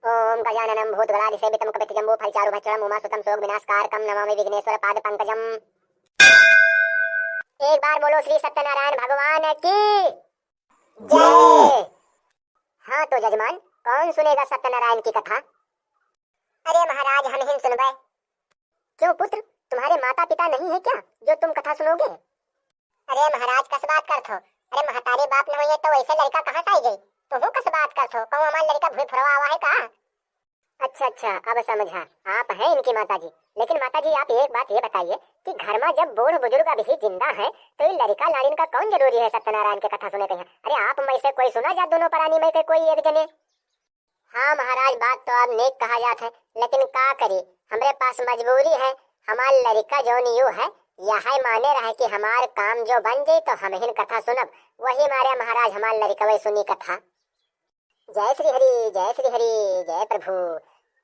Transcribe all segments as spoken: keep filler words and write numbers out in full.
ओम गजाननम भूतगणादिसेवितम कपित्थजम्बूफलचारुभक्षणम उमासुतम शोकविनाशकारकम नमामि विघ्नेश्वरपादपंकजम। एक बार बोलो श्री सत्यनारायण भगवान की जय। हाँ तो जजमान, कौन सुनेगा सत्यनारायण की कथा? अरे महाराज, हमहिन सुनबे। क्यों पुत्र, तुम्हारे माता पिता नहीं है क्या जो तुम कथा सुनोगे? अरे महाराज, कस बात करत हो? अरे महतारी बाप न होइहैं तो वैसे लड़का कहाँ से आई जाई? तुहू कस बात करत हो? कहूँ हमार लड़का भूई फुरवा आवा है का? अच्छा अच्छा, अब समझा, आप हैं इनकी माता जी। लेकिन माता जी, आप एक बात ये बताइए कि घर में जब बूढ़ बुजुर्ग अभी जिंदा हैं तो ये लड़का लाड़िन का कौन जरूरी है सत्यनारायण के कथा सुने के यहाँ? अरे आप में से कोई सुना जा दोनों परानी में के कोई एक जने। हाँ महाराज, बात तो आप नेक कहा जात है, लेकिन का करी, हमरे पास मजबूरी है। हमार लड़िका जौन यू है, यह माने रहे कि हमार काम जो बन जाई तो हमहिन कथा सुनब। वही मारे महाराज हमार लड़िकवे सुनी कथा। जय श्री हरि, जय श्री हरि, जय प्रभु।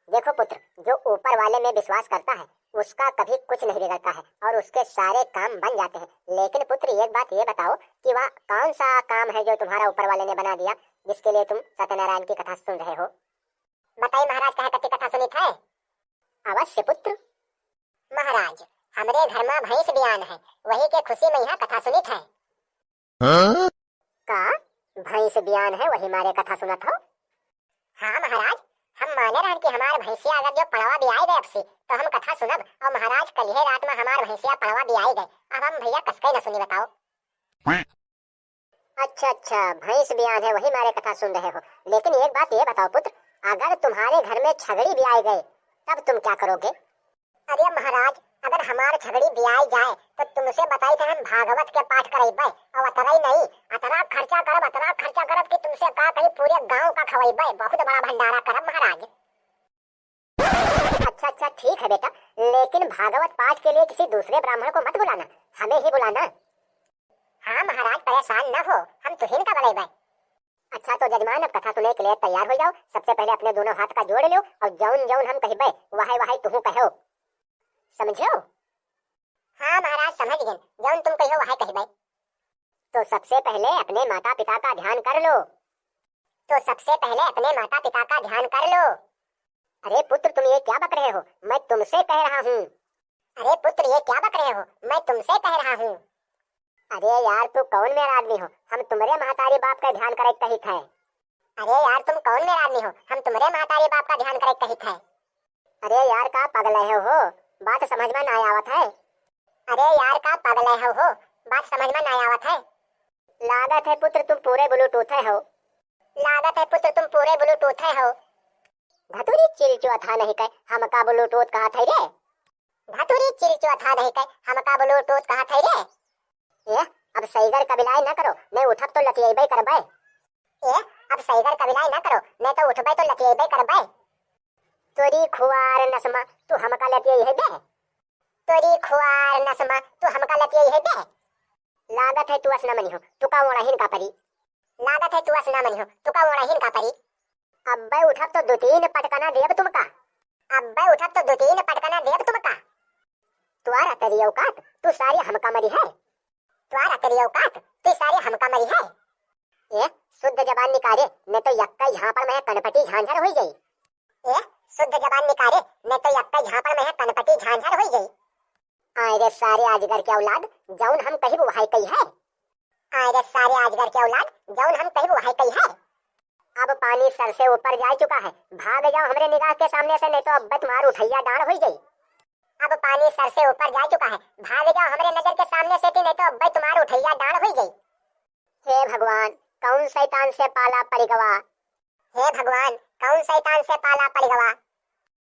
देखो पुत्र, जो ऊपर वाले में विश्वास करता है, उसका कभी कुछ नहीं बिगड़ता है और उसके सारे काम बन जाते हैं। लेकिन पुत्र, एक बात ये बताओ कि वह कौन सा काम है जो तुम्हारा ऊपर वाले ने बना दिया, जिसके लिए तुम सत्यनारायण की कथा सुन रहे हो? बताइए महाराज, कहे कति कथा सुनित है? अवश्य पुत्र। महाराज, हमरे घर में भैंस बियान है, वही के खुशी में यहाँ कथा सुनित है। हाँ? का? भैंस बियान है, वही मारे कथा सुनत हो? हाँ महाराज, हम माने रहन कि हमार भैंसिया अगर जो पड़वा बियाई गए अब से, तो हम कथा सुनब। और महाराज, कलिहे रात में हमार भैंसिया पड़वा बियाई गए, अब हम भैया कसके न सुनी, बताओ। अच्छा अच्छा, भैंस बियान है, वही मारे कथा सुन रहे हो। लेकिन एक बात ये बताओ पुत्र, अगर तुम्हारे घर में छगड़ी बियाई गए, तब तुम क्या करोगे? अरे महाराज, अगर हमार छगड़ी बियाई जाए तो तुमसे बताई थे हम भागवत के पाठ करैबे, और अतरई नहीं, अतना खर्चा करब, अतना खर्चा करब कि तुमसे का कही, पूरे गांव का खवैबे, बहुत बड़ा भंडारा करब महाराज। अच्छा अच्छा, ठीक है बेटा, लेकिन भागवत पाठ के लिए किसी दूसरे ब्राह्मण को मत बुलाना, हमें ही बुलाना। हाँ महाराज, परेशान न हो, हम तुहिन का बुलैबे। अच्छा तो जजमान, अब कथा सुने के लिए तैयार हो जाओ। सबसे पहले अपने दोनों हाथ का जोड़ लो और जौन जौन हम कहबे, वहे वहे तुहू कहो। समझो? हाँ महाराज, समझ गए, जौन तुम कहो वहे कहबे। तो सबसे पहले अपने माता पिता का ध्यान कर लो। तो सबसे पहले अपने माता पिता का ध्यान कर लो। अरे पुत्र, तुम ये क्या बक रहे हो? मैं तुमसे कह रहा हूँ। अरे पुत्र, ये क्या बक रहे हो? मैं तुमसे कह रहा हूँ। अरे यार, तू कौन मेरा आदमी हो? हम तुम्हरे महतारी बाप का ध्यान करे कहित है। अरे यार, तुम कौन मेरा आदमी हो? हम तुम्हरे महतारी बाप का ध्यान करे कहित है। अरे यार, का पगले हो? बात समझ में ना आवत है। अरे यार, का पगले हो? बात समझ में ना आवत है। लागत है पुत्र, तुम पूरे Bluetooth है हो। लागत है पुत्र, तुम पूरे Bluetooth है हो। धतुरी चिलचुआ था नहीं कहे, हमका Bluetooth कहा था रे। धतुरी चिलचुआ था नहीं कहे, हमका Bluetooth कहा था रे। ए, अब सैगर कबिलाई न करो, नहीं उठब तो लतियैबे करबे। ए, अब सैगर कबिलाई न करो, नहीं तो उठबे तो लतियैबे करबे। तोरी खुआर नसमा, तू हमका लतियैबे। तोरी खुआर नसमा, तू हमका लतियैबे। लागत है तू अस न मनिहो, तुका ओढ़हिन का परी। लागत है तू अस न मनिहो, तुका ओढ़हिन का परी। अब्बे उठब तो दो तीन पटकना देब तुमका। अब्बे उठब तो दो तीन पटकना देब तुमका। तुआर तेरी औकात, तू सारी हमका मरी है। तुआर तेरी औकात, तू सारी हमका मरी है। ए, शुद्ध जबान निकारे, नहीं तो यक्का झापड़ में कनपटी झांझर होई जाई। ए, शुद्ध जबान निकारे, नहीं तो यक्का झापड़ में कनपटी झांझर होई जाई। आए रे सारे आजगर के औलाद, जौन हम कहिब वहाई कही है। आए रे सारे आजगर के औलाद, जौन हम कहिब वहाई कही है। अब पानी सर से ऊपर जा चुका है, भाग जाओ हमरे निगाह के सामने से, नहीं तो अब्बे तुम्हार उठैया डांड होई जाई। अब पानी सर से ऊपर जा चुका है, भाग जाओ हमरे नजर के सामने से, नहीं तो अब्बे तुम्हार उठैया डांड होई जाई। हे भगवान, कौन शैतान से पाला पड़ गवा? हे भगवान, कौन शैतान से पाला पड़ गवा?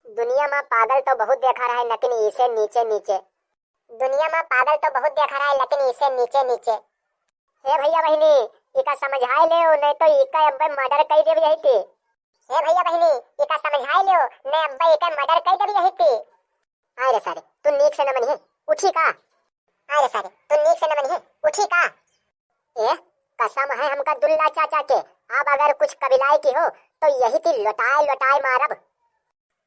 दुनिया में पागल तो बहुत देखा रहे, लेकिन इसे नीचे नीचे। दुनिया में पागल तो बहुत देखा रहे, लेकिन इसे नीचे नीचे। हे भैया बहिनी, इका समझाए ले, नहीं तो इका अब्बे murder कई देब यही थी। हे भैया बहिनी, इका समझाए ले, नहीं अब्बे इका murder कई देब यही थी। आए रे सारे, तू नीक से न मनिहे, उठी का? आए रे सारे, तू नीक से न मनिहे, उठी का? ए, कसम है हमका दुल्ला चाचा के, अब अगर कुछ कबिलाई की हो, तो यही थी लोटाए लोटाए मारब।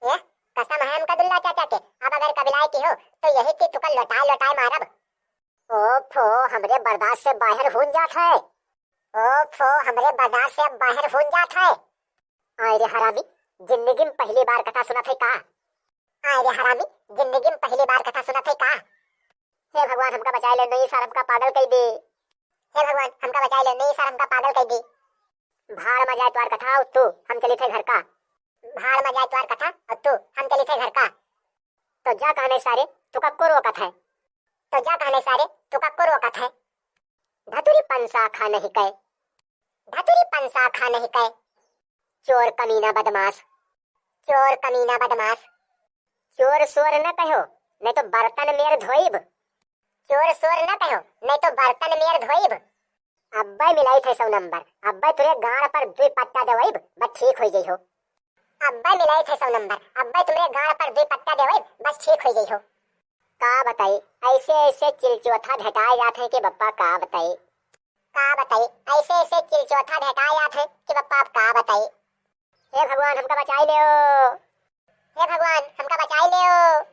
ए, कसम है हमका दुल्ला चाचा के, अब अगर कबिलाई की हो, तो यही थी तुका लोटाए लोटाए मारब। ओ फो, हमरे बर्दाश्त से बाहर होन जात है। ओ फो, हमरे बर्दाश्त से अब बाहर होन जात है। आए रे हरामी, जिंदगी में पहली बार कथा सुनत है का? आय रे हरामी, जिंदगी में पहली बार कथा सुनत है का? हे भगवान, हमका बचाई ले, नहीं सर, हमका पागल कई दे। हे भगवान, हमका बचाई ले, नहीं सर, हमका पागल कई दे। भाड़ में जाए तोर कथा, और तू, हम चली थे घर का। भाड़ में जाए तोर कथा, और तू, हम चली थे घर का। तो जा कहने सारे, तू कक्को रोकत है। तो जा कहने सारे, तू कक्को रोकत है। धतुरी पंसा खा नहीं कहे। धतुरी पंसा खा नहीं कहे। चोर कमीना बदमाश। चोर कमीना बदमाश। चोर सोर न कहो, नहीं तो बर्तन मेर धोइब। चोर सोर न कहो, नहीं तो बर्तन मेर धोइब। अब्बे मिलाई थे सौ नंबर, अब्बे तुरे गाड़ पर दुई पट्टा देवइब, बस ठीक होई जइहो। अब्बे मिलाई थे सौ नंबर, अब्बे तुमरे गाड़ पर दुई पट्टा देवइब, बस ठीक होई जइहो। का बताई, ऐसे ऐसे चिलचोथा भेटाए जात हैं कि बप्पा का बताई। का बताई, ऐसे ऐसे चिलचोथा भेटाए जात हैं कि बप्पा आप का बताई। हे भगवान, हमका बचाई लेओ। हे भगवान, हमका बचाई लेओ।